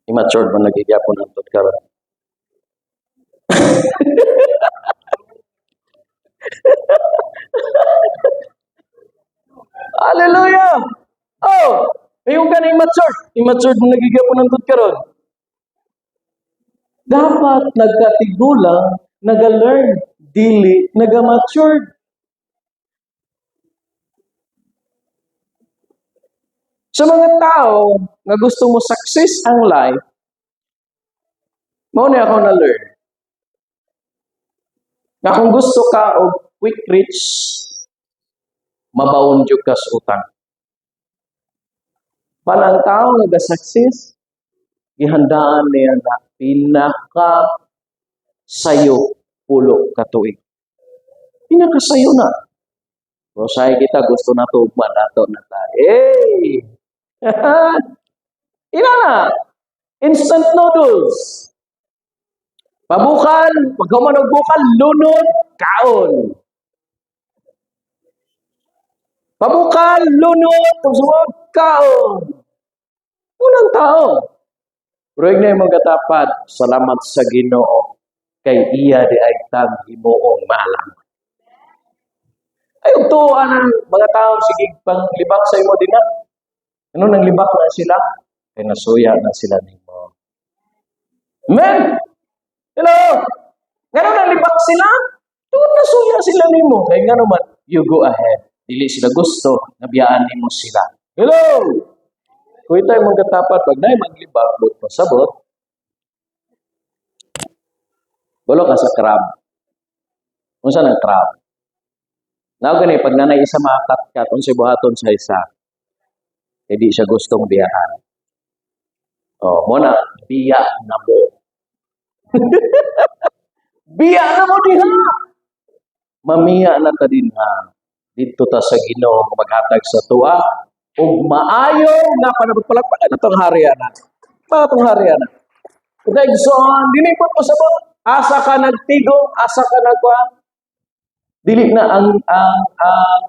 S1: Immature man lagi gyapon hantod karon. Hallelujah! Oh, ayun ka na immature. Immature man lagi gyapon hantod karon. Dapat nagkatigulang, naga-learn, dili, naga-matured. Sa mga tao nga gusto mo success ang life, mao ni ako na-learn. Nga kung gusto ka og quick rich, mabawon jud ka sa utang. Para ang tao nga ga-success, gihandaan niya na pinaka sayo pulo ka tuig. Pinaka sayo na. Usahay kita gusto na to ugma nato na ta. Eh! Ina na! Instant noodles. Pabukal, paghuman og bukal, lunod, kaon. Pabukal, lunod, tugsunod, kaon. Unang tao. Pero na mga katapad, salamat sa Ginoo kay iya diay tang himuong maalam. Ay, ug ang mga tao sige pang libak sa imo dinha. Ano nang libak na sila? Kay nasuya na sila nimo. Amen. Hello. Ngano nang libak sila? Tungod nasuya sila nimo. Kay ngano man, you go ahead. Dili sila gusto, nabiyaan nimo sila. Hello. Kung ito ay mga katapat, pag naay maglibak, but pasabot, bulo ka sa crab. Unsa nang crab? Now gani pag nanay isa makatkat, unsay buhaton sa isa? Kay di siya gustong biyaan. Oh, mo na biya na mo. Biya na mo diha. Mamiya na ta dinha. Didto ta sa Ginoo maghatag sa tuwa ug maayo nga panabot. Palakpakan atong hari ana. Atong hari ana. Igsoon, dili po pasabot. Asa ka nagtigom, asa ka nagkuha. Dili na ang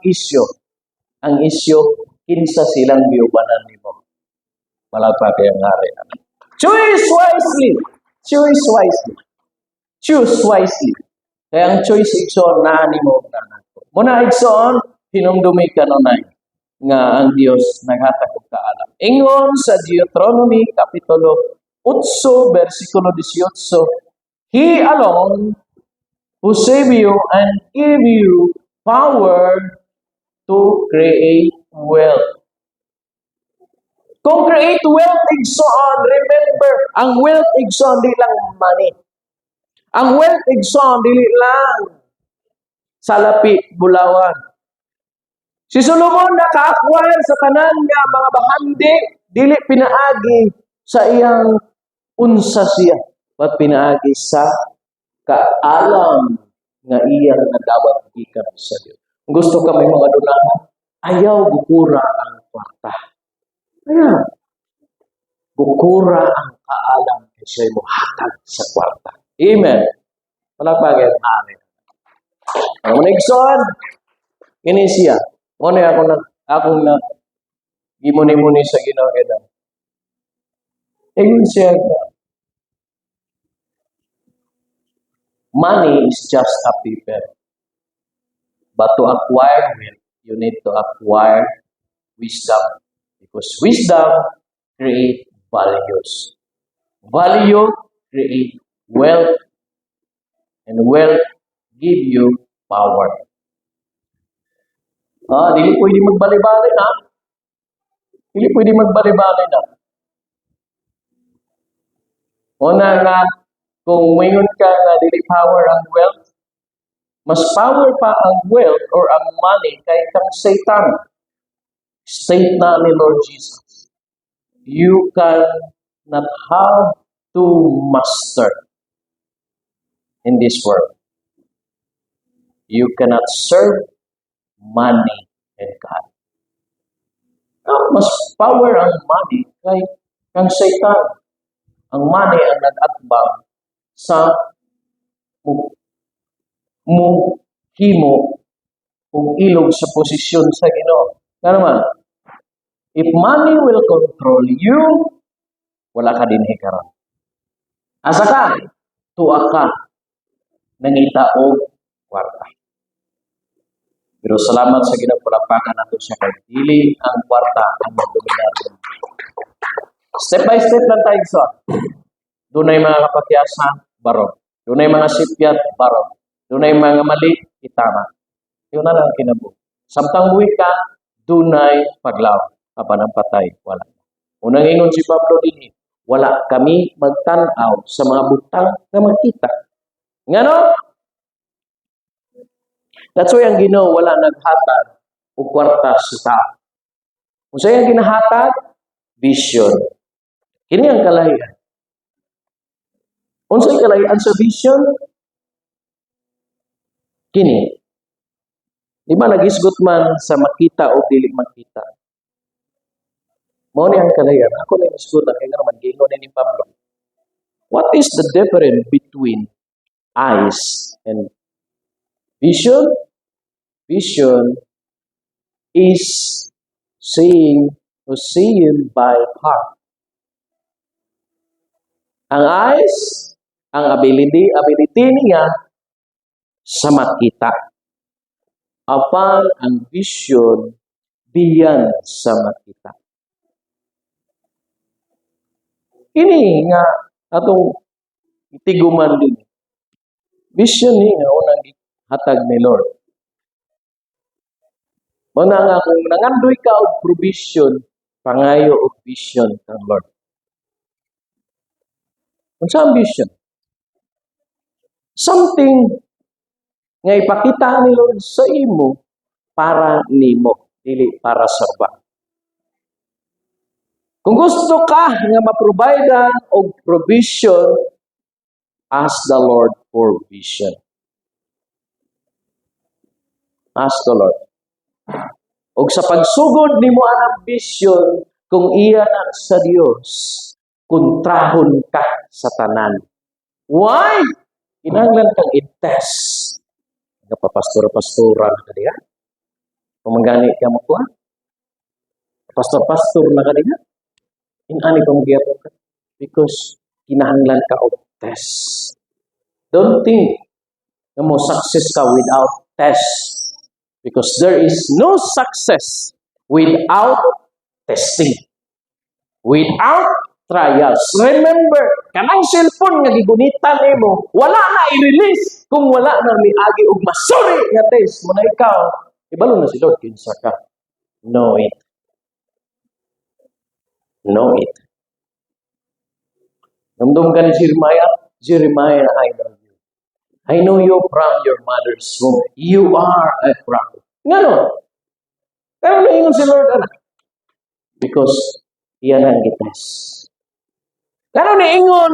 S1: isyo. Ang isyo, kinsa silang giubanan nimo. Palakpak kay ang hari ana. Choose wisely. Choose wisely. Choose wisely. Kaya ang choice, igsoon, naa nimo ug naa nako. Muna, igsoon, hinumdumi kanunay nga ang Dios naghatag og kaalam. Ingon sa Deuteronomy kapitulo 8 bersikulo 18, "He alone who save you and give you power to create wealth." Kung create wealth, igsoon, remember, ang wealth, igsoon, di lang money. Ang wealth, igsoon, dili lang salapi, bulawan. Si Solomon naka-acquire sa tanan nga mga bahandi, dili pinaagi sa iyang unsa siya, but pinaagi sa kaalam nga iyang nadawat gikan sa Dios. Kung gusto ka may mga dunahan, ayaw gukura ang kwarta. Ayaw. Gukura ang kaalam kay siya'y mohatag sa kwarta. Amen. Palakpakan. Amen. Ang mga igsoon, kini siya. Mo na akong na gimuni-muni sa Ginoo kita. Ingon siya nga, "Money is just a paper. But to acquire wealth, you need to acquire wisdom. Because wisdom create values. Value create wealth. And wealth give you power." Ah, dili pwede magbali-bali na. Dili pwede magbali-bali na. Una nga, kung mayon ka nga dili power ang wealth, mas power pa ang wealth or ang money kay kang Satan. State na ni Lord Jesus, "You can not have two master in this world. You cannot serve money and God." Ah, mas power ang money kay kang Satan. Ang money ang nag-atbang sa mo himo ug ilog sa posisyon sa Ginoo. Nga naman, if money will control you, wala ka dinhi karon. Asa ka? Tuwa ka. Nangita og kwarta. Pero salamat sa Ginoo, palakpakan nato siya kay dili ang kwarta ang magdominar. Step by step lang tayo sa. Dunay mga kapatyasan, barog. Dunay mga sipyat, barog. Dunay mga mali, itama. Yun na lang kinabuhi. Samtang buhi ka, dunay paglaom. Apan ang patay, wala. Unang ingon si Pablo dinhi, wala kami magtan-aw sa mga butang nga makita. Ngano? That's why ang Ginoo wala naghatag og kwarta sa tao. Kung sa ginahatag, vision. Kini ang kalahian. Unsay kalahian sa vision? Kini. Di ba nagisgot man sa makita o dili makita? Mao ni ang kalayan. Ako na isgutan kay naman giingon ni Pablo. What is the difference between eyes and vision? Vision is seeing or seeing by heart. Ang eyes, ang ability niya sa makita. Apan ang vision beyond sa makita. Kini nga atong tiguman din. Vision ni nga unang gihatag ni Lord. Mao na nga kung nangandoy ka og provision, pangayo og vision kang Lord. Unsa ang vision? Something nga ipakita ni Lord sa imo para nimo, dili para sa uban. Kung gusto ka nga ma-provide og provision, ask the Lord for vision. Ask the Lord. Og sa pagsugod nimo ang vision, kung iya na sa Dios, kontrahon ka sa tanan. Why? Kinahanglan kang i-test. Nga papastor-pastora na ka diha. Kung manggani ka makuha. Pastor-pastor na ka diha. Inani pa mo gyapon ka. Because kinahanglan ka og test. Don't think na mo success ka without test. Because there is no success without testing. Without trials. Remember, kanang cellphone nga gigunitan nimo, wala na i-release kung wala na miagi og masuri nga test mo na ikaw. Ibalo na si Lord kinsa ka. Know it. Know it. Namdom ka ni Jeremiah? "Jeremiah, I know you. I know you from your mother's womb. You are a prophet." Ngano? Pero naingon si Lord, ana. Because iyan ang gi-test. Ngano niingon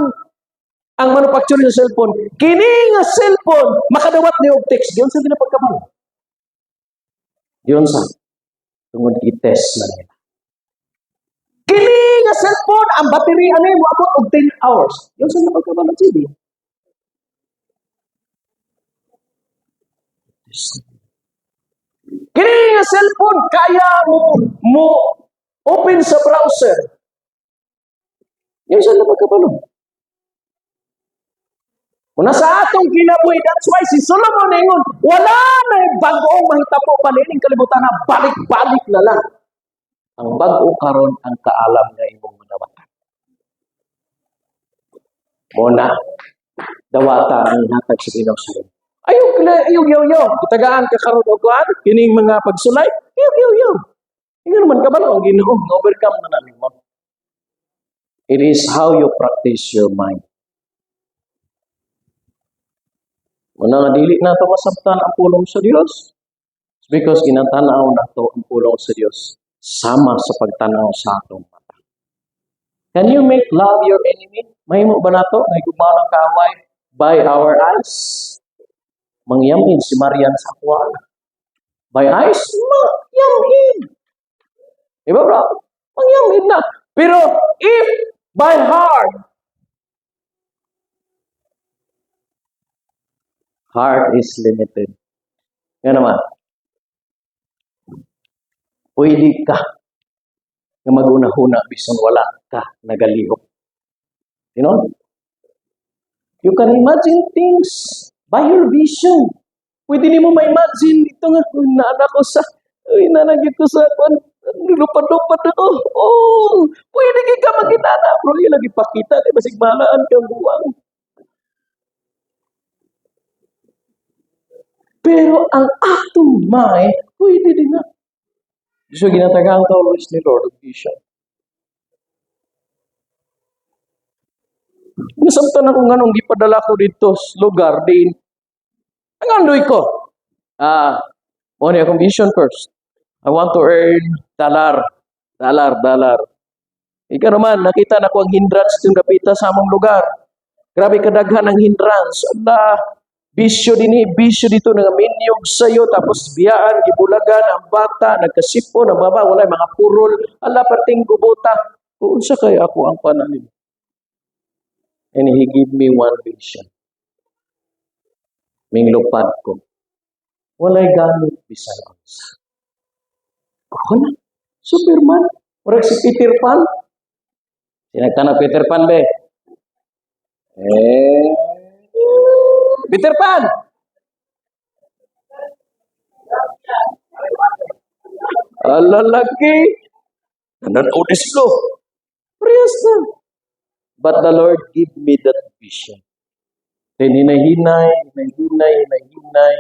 S1: ang manufacturer sa cellphone, "Kini nga cellphone, makadawat ni og text"? Diyon sa ginapagkabalo. Diyon sa tungod gi-test na nila. "Kini nga cellphone, ang battery ani moabot og 10 hours." Diyon sa ginapagkabalo, sige. Test. "Kini nga cellphone, kaya mo mo open sa browser." Diyon sa ginapagkabalo. Una sa atong kinabuhi, that's why si Solomon ingon, wala na bag-ong mahitabo pa niining kalibutan na balik-balik na lang. Ang bag-o karon ang kaalam nga imong manawatan. Mao na, dawata ang hatag sa Ginoo sa imo. Ayaw, ayaw, yaw, yaw. Gitagaan ka karon og kuan, kining mga pagsulay, ayaw, yaw, yaw. Ingon man kabalo ang Ginoo, nga overcome na namin mo. It is how you practice your mind. Muna nga dili na ito masabtan ang pulong sa Dios. It's because ginatanaw nato ang pulong sa Dios sama sa pagtanaw sa atong mata. Can you make love your enemy? Mahimo ba nato nga higugmaon ang kaaway by our eyes? Mangyamid si Marian sa kuha. By eyes, mangyamid. Diba, bro? Mangyamid na. Pero if by heart, heart is limited. Nga naman, pwede ka nga mag-una-huna bisan wala ka nagalihok. You know? You can imagine things by your vision. Pwede nimo ma-imagine ito nga, "Uy, naana ko sa, uy, nanagit ko sa, kwan, lupad-lupad ako." Oh, pwede ka makita na. Pero yun lagi pakita, di ba sigmalaan kang buwang. Pero ang atong mind, pwede din na. So, ginatagaan ka always ni Lord og vision. Nasabtan ako nganong gipadala ko dito sa lugar din. Ang andoy ko. Ah, mo ni akong vision first. I want to earn dollar. Dollar, dollar. Ikaw naman, nakita na ko ang hindrance itong dapita sa among lugar. Grabe kadaghan ang hindrance. Allah, Bisyo dinhi, bisyo didto, nangaminyog sa'yo, tapos biyaan, gibulagan, ang bata, nagkasipon, ang baba, wala mga purol, ala, perting gubota. Kung unsa kay ako ang pananim. And He give me one vision. Minglupad ko. Walay gamit bisan unsa. Wala. Superman. Murag si Peter Pan. Sinagtana Peter Pan be. Eh, Peter Pan! Ala lagi. Nanonood sila. Parehas na. But the Lord give me that vision. Then hinay-hinay, hinay-hinay, hinay-hinay,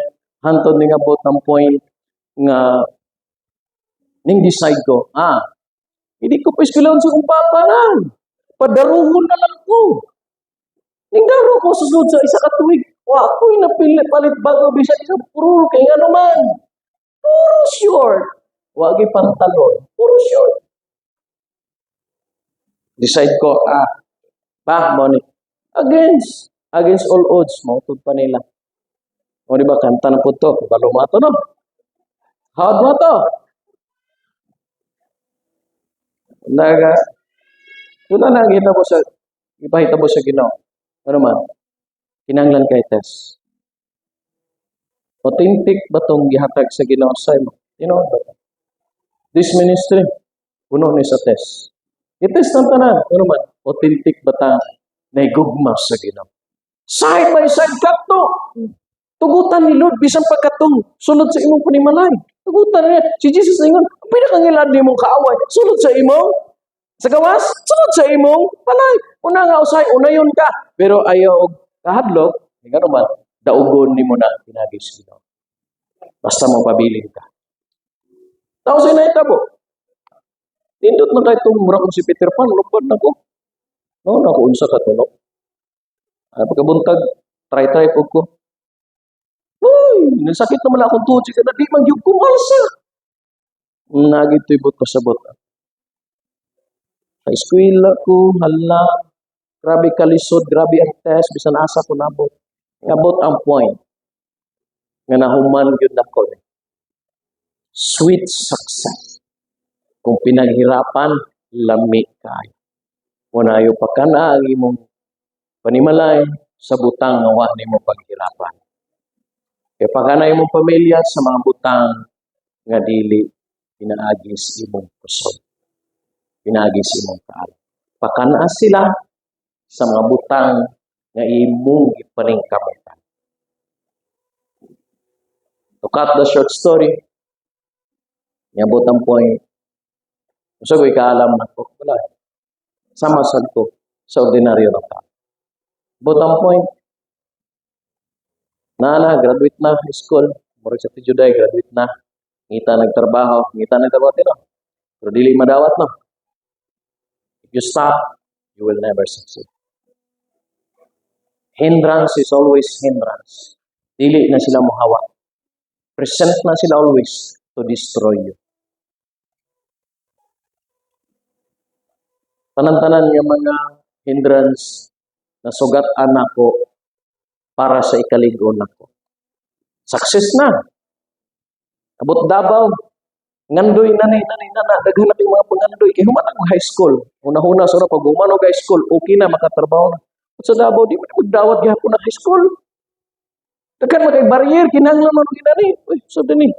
S1: hantod ning abot ang point nga ning decide ko, hindi ko pa eskwelahan sa kong papa na. Padaruhon na lang ko. Ning daro ko sa sulod sa isa ka tuig. Wa ko'y napili palit bago bisan isang puro kay ano man. Puro short. Wa gyud pantalon, puro short. Decide ko, bah, mo ni. Against all odds, mautod pa nila. O di ba, kanta na po to, balo mo ato, no? Hawad mo to. Naga, wala na kita mo sa, ipahita mo sa Ginoo. Ano man, kinanglan kay test. Authentic ba tong gihatag sa Ginoo sa imo? Tinuod ba to? This ministry, puno ni sa test. I-test ang tanan. Ano man, authentic ba ta naigugma sa Ginoo? Side by side kato. Tugutan ni Lord bisan pagkatong sulod sa imong panimalay. Tugutan niya. Si Jesus ingon, ang pinakangilad nimong kaaway, sulod sa imong sa gawas, sulod sa imong balay. Una nga usay, unayon ka. Pero ayaw og kahadlok, ngano man, daugon nimo na pinaagi sa Ginoo. Basta mo pabilin ka. Tapos ay nahitabo. Nindot na kay itong mura kong si Peter Pan, lupad na ko. No, naku unsa ka to, no? Ay, pagkabuntag, try-try po ko. Uy, nasakit naman akong tuhod. Sige na, di man gyud ko malsa. Nagi to'y buot pasabot. Sa eskwela ko, hala, grabe kalisod, grabe ang test, bisan asa ko nabot. Nabot ang point nga nahuman gyud nako ni. Sweet success. Kung pinaghirapan, lami kaayo. Wala pa kana ang imong panimalay sa butang nga wa nimo paghirapan. Kaya pakana imong pamilya sa mga butang nga dili pinaagi sa imong kusog. Pinaagi sa imong kaalam. Pakana sila sa mga butang nga imong gipaningkamutan. To cut the short story, niabot ang point, unsa ko'y kaalam nako? Wala. Sama sad ko sa ordinaryo na tao. Abot ang point, na na, graduate na high school. Murag sa Juday, graduate na. Ngita nagtrabaho, tino. Pero dili madawat, no? If you stop, you will never succeed. Hindrance is always hindrance. Dili na sila muhawa. Present na sila always to destroy you. Tanan-tanan nga mga hindrance na sugat anak ko para sa ikalig-on nako. Success na. Abot Davao. Ngandoy na ni, nani na na, daghan na kay mga pangandoy. Kay human ang high school. Una-una sa pag human og high school, okay na, makatrabaho na. At sa Davao, di mo na magdawat gihapon na high school. Daghan man kay barrier, kinahanglan man ginani. Uy, so dinhi.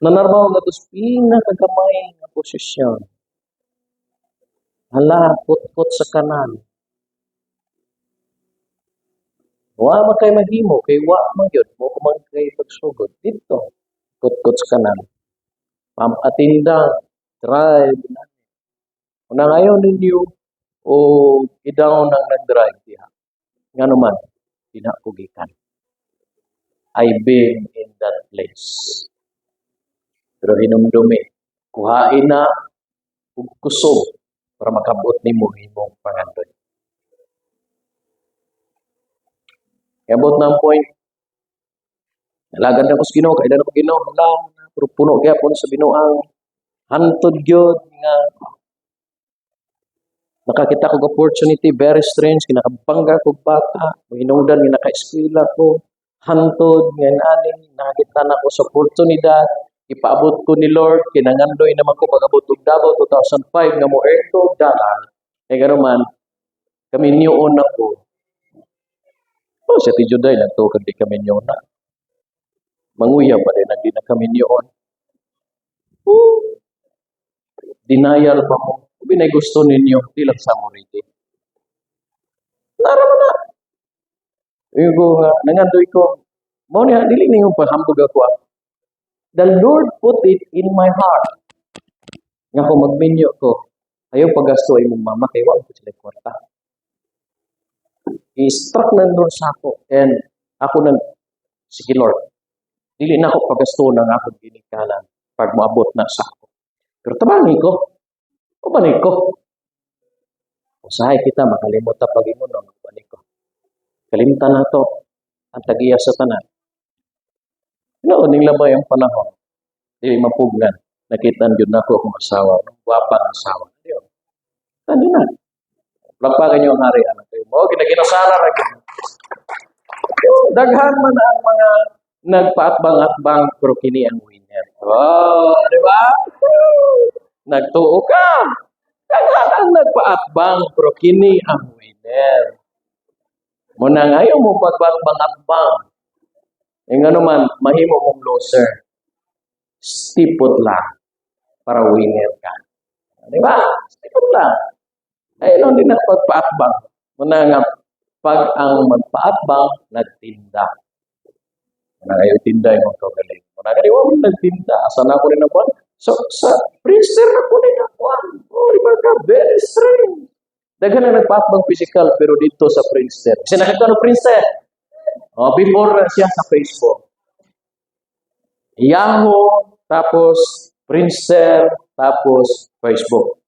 S1: Nanarbaho nga to sa pinakagamay nga posisyon. Hala, kutkot sa kanal. Wa man kay mahimo, kay wa man gyud, mo man kay pagsugod. Dito, kutkot sa kanal. Pump attendant, drive na. Una ngayon ninyo, o idaw nang nag-drive diha. Nga naman, di na ko gikan. I been in that place. Pero hinumdumi, kuhain na ug kusog para makabot nimo imong pangandoy. Abot na ang point. Nalagad na ko sa Ginoo, kailan ako Ginoo, hala, pero puno gyapon sa binuang. Hantod gyud nga Nakakita kog opportunity, very strange, kinakabangga kog bata, hinungdan nga naka-eskwela ko, hantod, nga ani, nakakita na ko sa oportunidad, ipaabot ko ni Lord, kinangandoy naman ko pag-abot og Davao 2005 nga mo earn ko og dollar. Kay gano'n man, kaminyoon ako. Oh, si Ate Juday, nagtuo kag di kaminyo na. Manguya pa rin, di na kaminyoon. Oh, denial pa mo. Kung binay gusto ninyo, di lang sa mo ready. Nara man na. Yung ko nga, nangandoy ko, mao niya, dili ninyo pahambog ako ah. The Lord put it in my heart. Nga kung magminyo ko, ayaw paggasto ay mong mama, kay wa ko sila kwarta. I-struck ng Lord sa ako. And ako nang, "Sige Lord, dili na ako pagasto ng akong ginikanan pag moabot na sa ako. Pero tabangi ko, ubani ko." Usahay kita makalimot ta pag-ingon no, ubani ko. Kalimtan na to ang tagiya sa tanan. No, ning labay ang panahon. Dili mapugnan. Nakita gyud nako akong asawa, ang gwapa ang asawa. Diyo. Ano na? Palakpakan niyo ang hari anak kayo. Mo ginaginasara ra gyud. Daghan man ang mga nagpaatbang-atbang pero kini ang winner. Oh, di ba? Nagtuo ka. Daghan ang nagpaatbang pero kini ang winner. Muna ngayon mo pagpaatbang-atbang. E nga naman, mahimo mong loser. Stipot lang para winner ka. Di ba? Stipot lang. Ay, no, di na pagpaatbang. Muna nga, pag ang magpaatbang, nagtinda. Muna kayo tinda yung kagaling. Muna ka, di ba mo nagtinda? Asa na ako rin nakuha? So, sa printer na ko rin nakuha. Oh, di ba ka? Very strange. Daghan na nagpaatbang physical, pero dito sa Friendster. Kasi nakita no Friendster. Oh, before siya sa Facebook. Yahoo, tapos Friendster, tapos Facebook.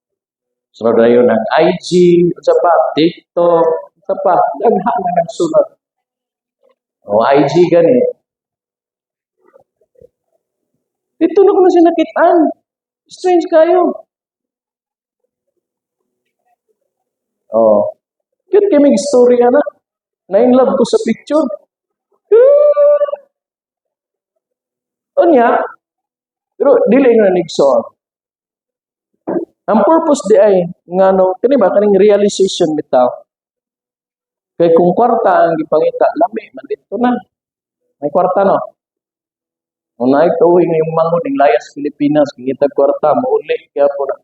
S1: Sunod na yun ang IG, unsa pa, TikTok, unsa pa, daghan na nagsunod. O, IG gani. Dito na ko na siya nakitaan. Strange kayo. Oh. Cute kay mig story ana. Na in love ko sa picture. Unya, pero dili nga nigsoon. Ang purpose di ay ngano kani ba kaning realization bitaw. Kay kung kwarta ang gipangita, lami man dito na. May kwarta no. Kung naay tuwing yung mangon ning layas Pilipinas, kingita kwarta, mauli kaya po na.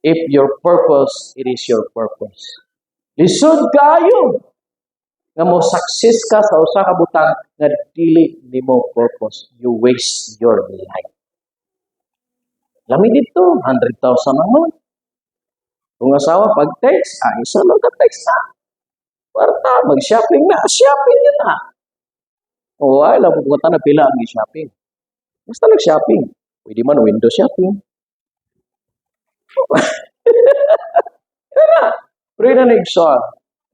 S1: If your purpose, it is your purpose. Lisod kayo nga mo success ka sa usa ka butang nga dili nimo purpose. You waste your life. Lami dito, 100,000 a month. Kung asawa, pag-text, ah, isa lang ka-text na. Kwarta, mag-shopping na, shopping na na. O ay, lang kung na pila ang shopping. Basta nag-shopping. Pwede man window shopping. Kaya, pero yun ang nagsoon.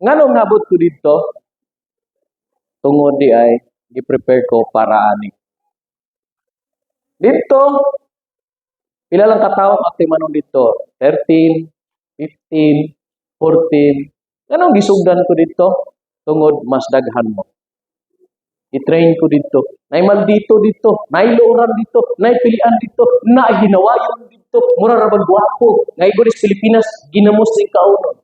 S1: Nganong nabot ko dito? Tungod di ay, gi-prepare ko para ani. Dito, pila lang katao ang timanon dito? 13, 15, 14. Anong gisugdan ko dito? Tungod mas daghan mo. I-train ko dito. Nay maldito dito, nay luoran dito, nay pilian dito, nay hinawayon dito. Mura ra bag gwapo. Ngay gud sa Pilipinas ginamos ning kaunon.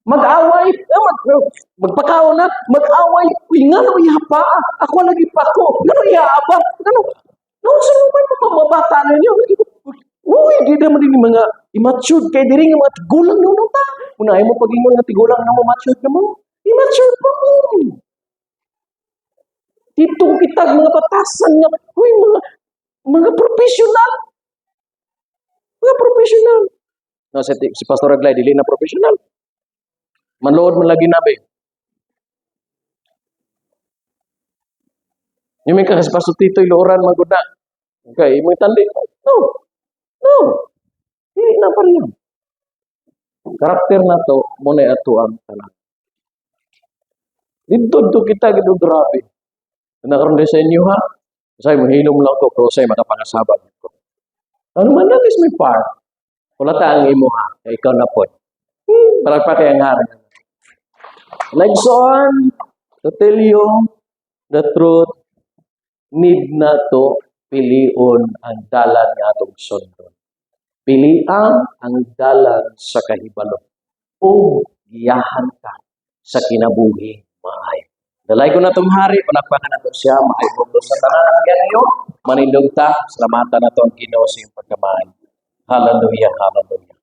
S1: Mag-away, eh, magpakaon na, mag-away. Uy, ngano iya pa? Ako lagi pa ko. Ngano iya ba? Ngano? No, sa man mga bata ninyo. Uy, di naman din mga immature kay diri nga mga tigulang no ta. Una ay mo pag-ingon nga tigulang na mo, matured na mo. Immature pa mo. Dito kita mga batasan nga, uy, mga professional. Mga professional. No, si Pastor Aglay, dili na professional. Manlood man lagi nabi. Yung may ka si Pastor Tito, iluoran magud na. Okay, imo tandi. No. No. Dili na pa rin. Karakter na to, muna ato ang tanan. Dito to kita gid grabe. Nakaroon din sa inyo ha. Say mo hilom lang ko pero say makapangasaba ko. Ano man lang is may part. Hulata ang imo ha, kay ikaw na pod. Palakpak kay ang hari. Igsoon, to tell you the truth, need na to pilion ang dalan nga atong sundon. Pilian ang dalan sa kahibalo o giyahan ka sa kinabuhi maayo. Dalay ko na itong hari, palakpakan nato siya, maayo sa tanan ganayo, manindog ta, salamatan nato ang Ginoo sa iyong pagkamaayo. Hallelujah, hallelujah.